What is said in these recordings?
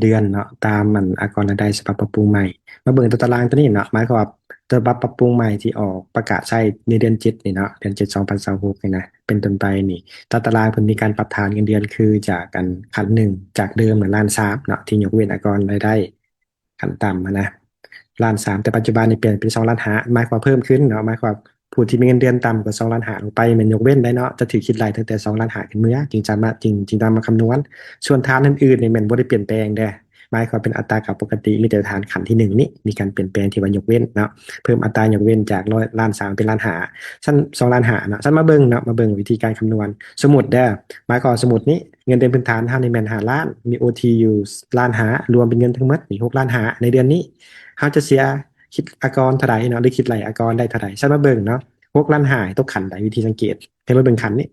ເດືອນເນາະ ຕາມອັນອາກອນລາຍໄດ້ສະບັບປັບປຸງໃໝ່. ມາເບິ່ງຕົວຕາລາງຕົວນີ້ເນາະ ໝາຍຄວາມວ່າສະບັບປັບປຸງໃໝ່ທີ່ອອກປະກາດໃຊ້ໃນເດືອນເຈັດນີ້ເນາະ ເດືອນເຈັດ ສອງພັນຊາວຫົກນີ້ນະ ເປັນຕົ້ນໄປນີ້ ຕາຕະລາງເພິ່ນມີການປັບຖານເງິນເດືອນຄືຈາກອັນຂັ້ນໜຶ່ງ ຈາກເດີມນະລ້ານສາມເນາະ ທີ່ຍົກເວັ້ນອາກອນລາຍໄດ້ ຂັ້ນຕ່ຳຫັ້ນນະ ລ້ານສາມ ແຕ່ປັດຈຸບັນນີ້ປ່ຽນເປັນສອງລ້ານຫ້າ ໝາຍຄວາມເພີ່ມຂຶ້ນເນາະ ໝາຍຄວາມຜູ້ທີ່ມີເງິນເດືອນຕ່ຳກວ່າສອງລ້ານຫ້າລົງໄປແມ່ນຍົກເວັ້ນໄດ້ເນາະ ຈະຖືກຄິດໄລ່ຕັ້ງແຕ່ສອງລ້ານຫ້າຂຶ້ນເມືອ ຈຶ່ງຈະມາ ຈຶ່ງ ຈຶ່ງນຳມາຄຳນວນ. ສ່ວນຖານອື່ນໆນີ້ແມ່ນບໍ່ໄດ້ປ່ຽນແປງເດ້ ໝາຍຄວາມເປັນອັດຕາເກົ່າປົກກະຕິ ມີແຕ່ຖານຂັ້ນທີໜຶ່ງນີ້ມີການປ່ຽນແປງທີ່ວ່າຍົກເວັ້ນເນາະ ເພີ່ມອັດຕາຍົກເວັ້ນຈາກຮ້ອຍ ລ້ານສາມເປັນລ້ານຫ້າ ຊັ້ນສອງລ້ານຫ້າເນາະ. ຊັ້ນມາເບິ່ງເນາະ ມາເບິ່ງວິທີການຄຳນວນ ສົມມຸດເດີ ໝາຍຄວາມວ່າສົມມຸດນີ້ ເງິນເດືອນພື້ນຖານເຮົານີ້ແມ່ນຫ້າລ້ານ ມີໂອທີຢູ່ລ້ານຫ້າ ລວມເປັນເງິນທັງໝົດນີ້ຫົກລ້ານຫ້າ ໃນເດືອນນີ້ເຮົາຈະເສຍ ຄິດອາກອນເທົ່າໃດເນາະ ຫຼືຄິດໄລ່ອາກອນໄດ້ເທົ່າໃດ. ຊັ້ນມາເບິ່ງເນາະ ຫົກລ້ານຫ້າຕົກຂັ້ນໃດ ວິທີສັງເກດ ໃຫ້ມາເບິ່ງຂັ້ນນີ້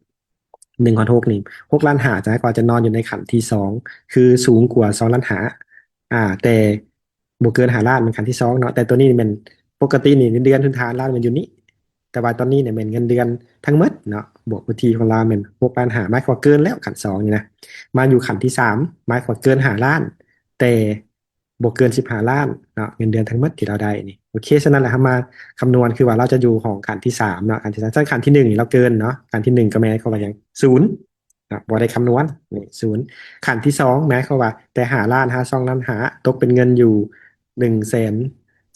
ໜຶ່ງຮອດຫົກນີ້ ຫົກລ້ານຫ້າ ຈະໃຫ້ວ່າຈະນອນຢູ່ໃນຂັ້ນທີສອງ ຄືສູງກວ່າສອງລ້ານຫ້າ ອ່າ ແຕ່ບໍ່ເກີນຫ້າລ້ານ ແມ່ນຂັ້ນທີສອງເນາະ ແຕ່ຕົວນີ້ແມ່ນ ປົກກະຕິນີ້ເງິນເດືອນພື້ນຖານລາວແມ່ນຢູ່ນີ້ ແຕ່ວ່າຕອນນີ້ນີ້ແມ່ນເງິນເດືອນທັງໝົດເນາະ ບວກໂອທີຂອງລາວແມ່ນຫົກລ້ານຫ້າ ໝາຍຄວາມວ່າເກີນແລ້ວຂັ້ນສອງນີ້ນະ ມາຢູ່ຂັ້ນທີສາມ ໝາຍຄວາມວ່າເກີນຫ້າລ້ານ ແຕ່ບໍ່ເກີນສິບຫ້າລ້ານເນາະ ເງິນເດືອນທັງໝົດທີ່ລາວໄດ້ນີ້. ໂອເຄ ສະນັ້ນແຫຼະ ເຮົາມາຄຳນວນຄືວ່າລາວຈະຢູ່ຫ້ອງຂັ້ນທີສາມເນາະ ຂັ້ນທີສາມ ຊັ້ນຂັ້ນທີໜຶ່ງນີ້ລາວເກີນເນາະ ຂັ້ນທີໜຶ່ງກໍໝາຍຄວາມວ່າຫຍັງ ສູນ ເນາະ ບໍ່ໄດ້ຄຳນວນນີ້ສູນ. ຂັ້ນທີສອງ ໝາຍຄວາມວ່າແຕ່ຫ້າລ້ານຫາສອງລ້ານຫ້າ ຕົກເປັນເງິນຢູ່ໜຶ່ງແສນ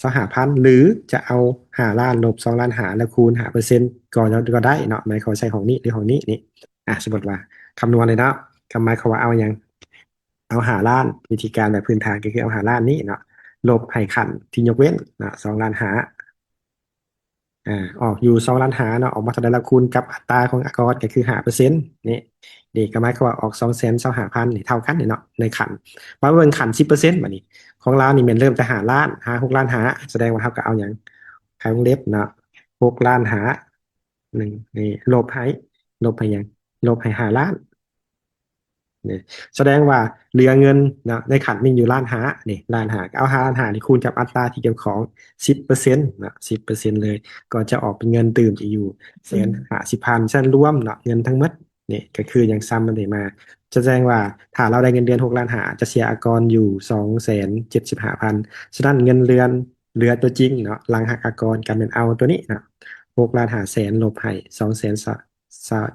ຊາວຫ້າພັນ ຫຼືຈະເອົາຫ້າລ້ານລົບສອງລ້ານຫ້າ ແລ້ວຄູນຫ້າເປີເຊັນ ກໍ ກໍໄດ້ເນາະ ໝາຍຄວາມວ່າໃຊ້ຫ້ອງນີ້ ຫຼືຫ້ອງນີ້ນີ້ ອ່າ ສົມມຸດວ່າຄຳນວນເລີຍເນາະ ກໍໝາຍຄວາມວ່າເອົາຫຍັງ ເອົາຫ້າລ້ານ ວິທີການແບບພື້ນຖານກໍຄືເອົາຫ້າລ້ານນີ້ເນາະ ລົບໃຫ້ຂັ້ນທີ່ຍົກເວັ້ນເນາະ ສອງລ້ານຫ້າ ອ່າ ອອກຢູ່ສອງລ້ານຫ້າເນາະ ອອກມາເທົ່າໃດລະຄູນກັບອັດຕາຂອງອາກອນກໍຄືຫ້າເປີເຊັນນີ້ ນີ້ກໍໝາຍຄວາມວ່າອອກສອງແສນຊາວຫ້າພັນນີ້ ເທົ່າກັນນີ້ເນາະ ໃນຂັ້ນ. ມາເບິ່ງຂັ້ນສິບເປີເຊັນບາດນີ້ ຂອງລາວນີ້ແມ່ນເລີ່ມແຕ່ຫ້າລ້ານຫາຫົກລ້ານຫ້າ ສະແດງວ່າເຮົາກໍເອົາຫຍັງ ຂາຍວົງເລັບເນາະ ຫົກລ້ານຫ້າ ໜຶ່ງ ນີ້ລົບໃຫ້ ລົບໃຫ້ຫຍັງ ລົບໃຫ້ຫ້າລ້ານ ນີ້ ສະແດງວ່າເຫຼືອເງິນເນາະ ໃນຂັ້ນນີ້ຢູ່ລ້ານຫ້າ ນີ້ລ້ານຫ້າ ກໍເອົາຫ້າລ້ານຫ້ານີ້ຄູນກັບອັດຕາທີ່ກ່ຽວຂ້ອງສິບເປີເຊັນເນາະ ສິບເປີເຊັນເລີຍ ກໍຈະອອກເປັນເງິນຕື່ມອີກຢູ່ແສນຫ້າສິບພັນ. ສະນັ້ນລວມເນາະ ເງິນທັງໝົດນີ້ກໍຄືຫຍັງ ຊຳມັນໄດ້ມາ ສະແດງວ່າຖ້າລາວໄດ້ເງິນເດືອນຫົກລ້ານຫ້າ ຈະເສຍອາກອນຢູ່ສອງແສນເຈັດສິບຫ້າພັນ. ສະນັ້ນເງິນເດືອນເຫຼືອຕົວຈິງເນາະ ຫຼັງຫັກອາກອນ ກໍແມ່ນເອົາຕົວນີ້ເນາະ ຫົກລ້ານຫ້າແສນລົບໃຫ້ສອງແສນ ສາ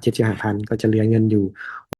ເຈັດສິບຫ້າພັນ ກໍຈະເຫຼືອເງິນຢູ່